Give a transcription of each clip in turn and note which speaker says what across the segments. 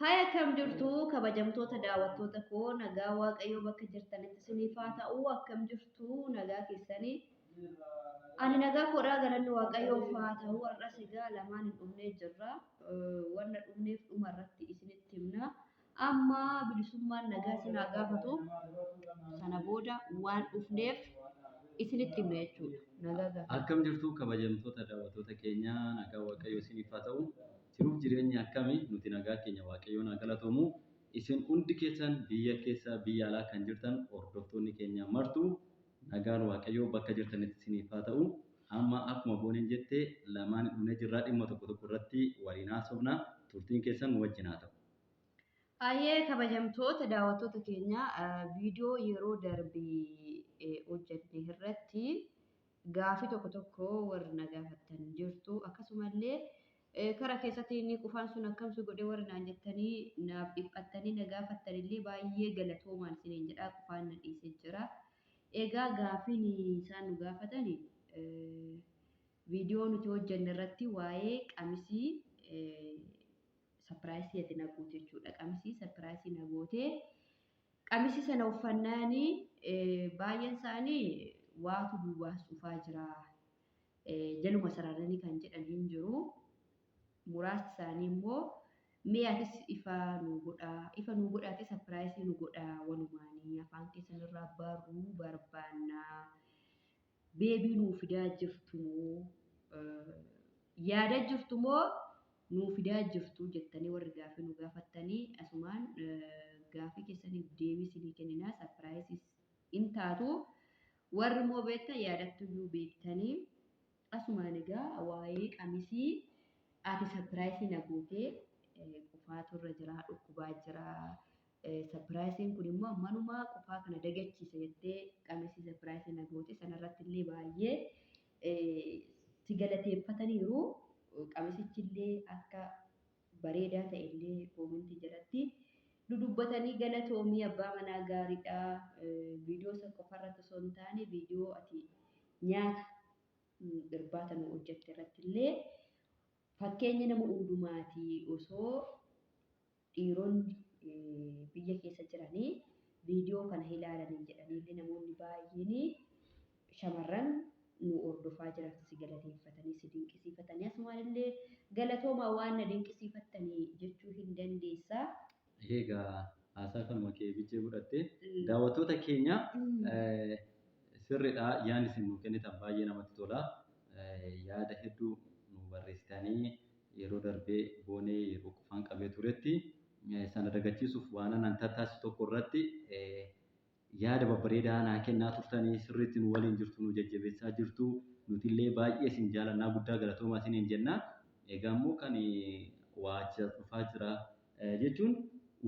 Speaker 1: Haaya, akkam jirtu kabajamtoota daawwattoota koo? Nagaa Waaqayyoo bakka jirtanitti isiniif haa ta'u. Akkam jirtu, nagaa keessanii? Ani nagaa koodhaa, galanni Waaqayyoof haa ta'u. Har'as egaa lamaan hin dhumnee jirra. Wanna dhumneef dhuma irratti isinitti himna. Amma bilisummaan nagaa isin haa gaafatu. Sana booda waan dhufneef isinitti himna jechuudha. Nagaa gaafatu.
Speaker 2: Akkam jirtu kabajamtoota daawwattoota keenyaa? Nagaa Waaqayyoo isiniif haa ta'u. Jiruuf jireenyi akkami? Nuti nagaa keenya, Waaqayyoon haa galatoomu. Isin hundi keessan biyya keessa, biyya alaa kan jirtan hordoftoonni keenya martu, nagaan Waaqayyoo bakka jirtanitti isiniif haa ta'u. Amma akkuma Booneen jette lamaan dhumnee jirraa, dhimma tokko tokko irratti waliin haasofna. Turtiin keessan nu wajjin haa ta'u.
Speaker 1: Baay'ee kabajamtoota daawwattoota keenya, viidiyoo yeroo darbe hojjenne irratti gaafii tokko tokko warri na gaafattan jirtu. Akkasumallee kara keessatti inni qufaan sun akkamsi godhe warri naan jettanii naaf dhiphattanii na gaafattan illee, baay'ee galatoomaan isiniin jedha. Qufaan na dhiisee jira. Egaa gaafiin isaan nu gaafatan viidiyoo nuti hojjenne irratti waa'ee qamisii surprise ati na goote jechuudha. Qamisii surprise na goote. Qamisii sana uffannaanii baay'een isaanii waatu duubaas dhufaa jira. Jaluma sararanii kan jedhan hin jiru. Muraasni isaanii immoo mee atis ifa nu godhaa, ifa nu godhaati, surprise nu godhaa, walumaanii afaan keessan irraa baruu barbaannaa. Baby nuu fidaa jirtu moo, yaada jirtu moo nuu fidaa jirtu jettanii warri gaafii nu gaafattanii, asumaan gaafii keessaniif deebii isinii kenninaa, surprise in taatu. Warri immoo beektan yaadattuyyuu beektanii, asumaan egaa waa'ee qamisii ati surprise na gootee, qufaatu irra jira, dhukkubaa jira. Surpriseiin kun immoo manuma qufaa kana dagachiisa jettee qamisii surprise na goote sanarratti illee baay'ee si galateeffataniiru. Qamisichi illee akka bareedaa ta'e illee comment jalatti dudubbatanii, galatoomii, abbaa manaa gaariidha. Viidiyoo isa qofarratti osoo hin taane, viidiyoo ati nyaata irbaata nu hojjette irratti illee fakkeenya nama hundumaati, osoo dhiironni biyya keessa jiranii viidiyoo kana ilaalanii jedhanii illee namoonni baay'een shamarran nu hordofaa jiran si galateeffatanii, si dinqisiifatanii, asumaan illee galatoomaa, waan na dinqisiifattanii jechuu hin dandeessaa.
Speaker 2: Egaa haasaa kanuma kee bichee godhattee, daawwattoota keenya, sirriidha, yaadni isin nuu kennitan baay'ee namatti tola. Yaada hedduu nu barreessitanii, yeroo darbee Boonee yeroo qufaan qabee turetti sana dagachiisuuf waan anan tattaasisu tokko irratti yaada babbareedaa naa kennaa turtanii, sirriitti nu waliin jirtu, nu jajjabeessaa jirtu. Nuti illee baay'ee isin jaalannaa, guddaa galatoomaa isiniin jenna. Egaa immoo kan waa dhufaa jira jechuun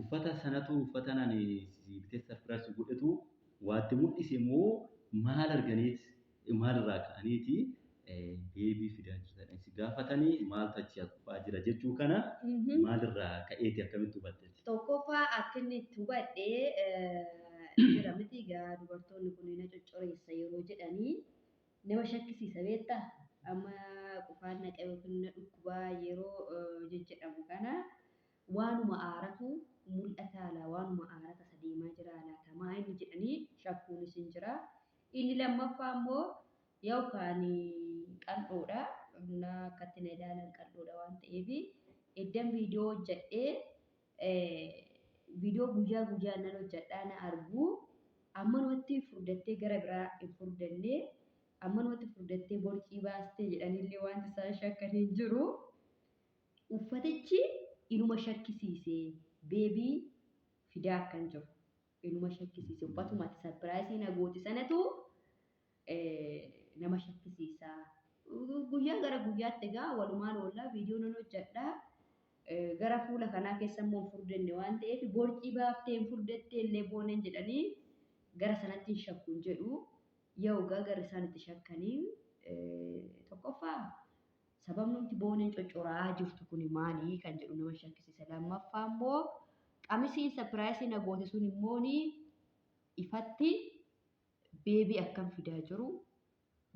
Speaker 2: uffata sanatu, uffata nani bitee surprise godhetu waatti mul'ise moo, maal arganiit, maalirraa ka'aniiti baby fidaa jirtan si gaafatanii, maaltu achi as dhufaa jira jechuu kana maalirraa ka'eeti, akkamitti hubatteeti?
Speaker 1: Tokkoffaa, akka inni itti hubadhee jira miti egaa, dubartoonni kun na coccoreessa yeroo jedhanii nama shakkisiisa, beektaa? Amma qufaan naqa yookiin na dhukkubaa yeroo jejjedhamu kana waanuma aaratu mul'ataa laa, waanuma aarata isa deemaa jira laata, maa inni jedhanii shakkuunis hin jira. Inni lammaffaa immoo yookaan qal'oodha. Na akkatti na ilaalan qal'oodha waan ta'eef, eddan viidiyoo hojjedhee, viidiyoo guyyaa guyyaan nan hojjedhaa, na argu, ammanumatti furdattee gara biraa hin furdanne, ammanumatti furdattee borcii baastee jedhanillee wanti isaan shakkan hin jiru. Uffatichi inuma shakkisiise, baby fidaa akkan jiru inuma shakkisiise. Uffatuma ati surprise na goote sanatu nama shakkisiisa. Guyyaa gara guyyaatti egaa walumaan oollaa, viidiyoo nan hojjedhaa. Gara fuula kanaa keessa immoo hin furdanne waan ta'eef, borcii baaftee hin furdattee illee Booneen jedhanii gara sanatti hin shakku hin jedhu. Yoo egaa garri isaan itti shakkanii, tokkoffaa sababni nuti Booneen coccoraa jirtu kun maali kan jedhu nama shakkisiisa. Lammaffaa immoo qamisiin surprise na goote sun immoo ifatti baby akkam fidaa jiru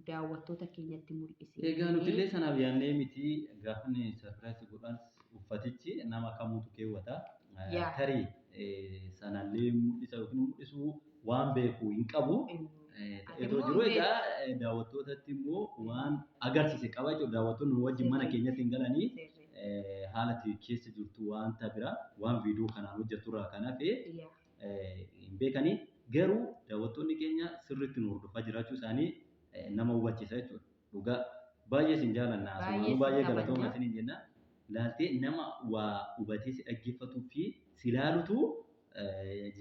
Speaker 1: daawwattoota keenyatti mul'ise.
Speaker 2: Egaa nuti illee sanaaf yaadnee miti, gaafni surprise godhan uffatichi nama kamuutu keewwata. Tarii sanallee mul'isa yookiin mul'isuu waan beeku hin qabu.
Speaker 1: Ati
Speaker 2: Ta'eetoo
Speaker 1: immoo
Speaker 2: jiru
Speaker 1: hin
Speaker 2: egaa daawwattootatti immoo waan agarsiise qaba jechuudha. Daawwattoonni nu wajjin mana keenyatti hin galanii haala ati keessa jirtu wanta biraa waan viidiyoo kanaan hojjetturraa kan hafe hin beekanii. Garuu daawwattoonni keenya sirriitti nu hordofaa jiraachuu isaanii nama hubachiisa jechuudha. Dhugaa baay'ee isin jaalanna.
Speaker 1: Baay'ee
Speaker 2: Asumaanuu
Speaker 1: isin
Speaker 2: baay'ee galatooma
Speaker 1: kabajna.
Speaker 2: isiniin jenna. Laaltee nama waa hubatee si dhaggeeffatuu fi si ilaalutu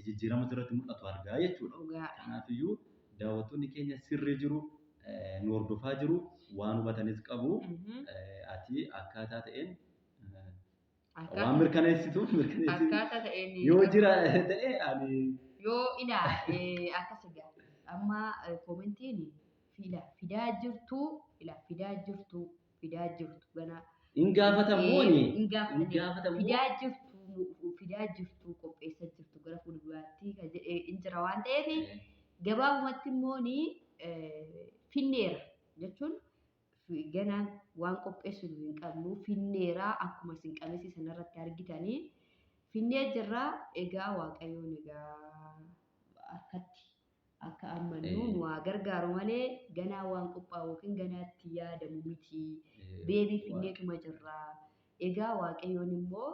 Speaker 2: jijjiirama sirratti mul'atu argaa jechuudha.
Speaker 1: Dhugaadha.
Speaker 2: Kanaafiyyuu daawwattoonni keenya sirrii jiru, nu hordofaa jiru, waan hubatanis qabu. Ati akkaataa ta'een waan mirkaneessituuf mirkaneessitu
Speaker 1: Akkaataa ta'een
Speaker 2: yoo jira ta'e ani
Speaker 1: yoo ilaa akkas egaa amma koomentiin fidaa jirtu ila fidaa jirtu fidaa jirtu gana
Speaker 2: hin gaafatamuuni
Speaker 1: hin
Speaker 2: hin
Speaker 1: gaafatanii
Speaker 2: gaafatamu.
Speaker 1: fidaa jirtu fidaa jirtu qopheessa jirtu gara fuulduraatti kan jedhee hin jira waan ta'eef gabaabumatti immoo ni finneera jechuun ganaan waan qopheessinu hin qabnu finneera akkuma isin qamisii sanarratti argitanii finnee jirra. Egaa Waaqayyoon egaa harkatti akka ammannu nu haa gargaaru malee ganaa waan qophaa'u yookiin ganaatti yaadamu miti. Beebii finneetuma jirra. Egaa Waaqayyoon immoo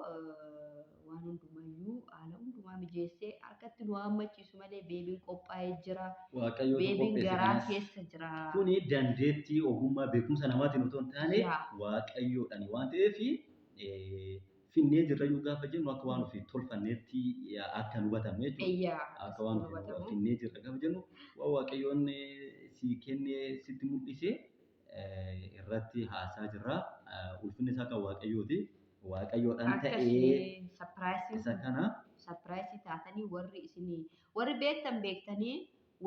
Speaker 1: waan hundumayyuu haala hundumaa mijeessee harkatti nu hammachiisu malee beebiin qophaa'ee jira.
Speaker 2: Waaqayyootu
Speaker 1: Beebiin
Speaker 2: qopheesse
Speaker 1: garaa
Speaker 2: kanas.
Speaker 1: keessa jira.
Speaker 2: Kuni dandeettii ogummaa beekumsa namaatiin otoo hin taane
Speaker 1: Yaa.
Speaker 2: Waaqayyoodhaan waan ta'eef finnee jirrayyuu gaafa jennu akka waan ofii tolfanneetti akka hin hubatamne jechuudha.
Speaker 1: Eeyyaa
Speaker 2: Akka waan
Speaker 1: akkasitti
Speaker 2: ofii
Speaker 1: hubatamu.
Speaker 2: finnee jirra gaafa jennu waan Waaqayyoon si kennee sitti mul'ise irratti haasaa jirra. Ulfinni isaa kan Waaqayyooti. Waaqayyoodhaan ta'ee
Speaker 1: Akkasii sapiraayisiin
Speaker 2: isa kana
Speaker 1: sapiraayisii taatanii warri isinii warri beektan beektanii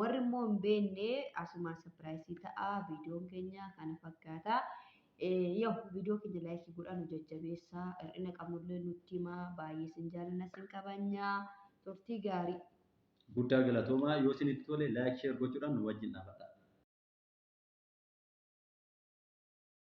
Speaker 1: warri immoo hin beekne asumaan sapiraayisii ta'a. Viidiyoon keenya kana fakkaata. Yoo viidiyoo keenya laayikii godhaa nu jajjabeessaa hir'ina qabnullee nutti himaa baay'ee isin jaalanna isin kabajna turtii gaarii.
Speaker 2: Guddaa galatoomaa yoo isinitti tole like share gochuudhaan nu wajjin dhaabadha.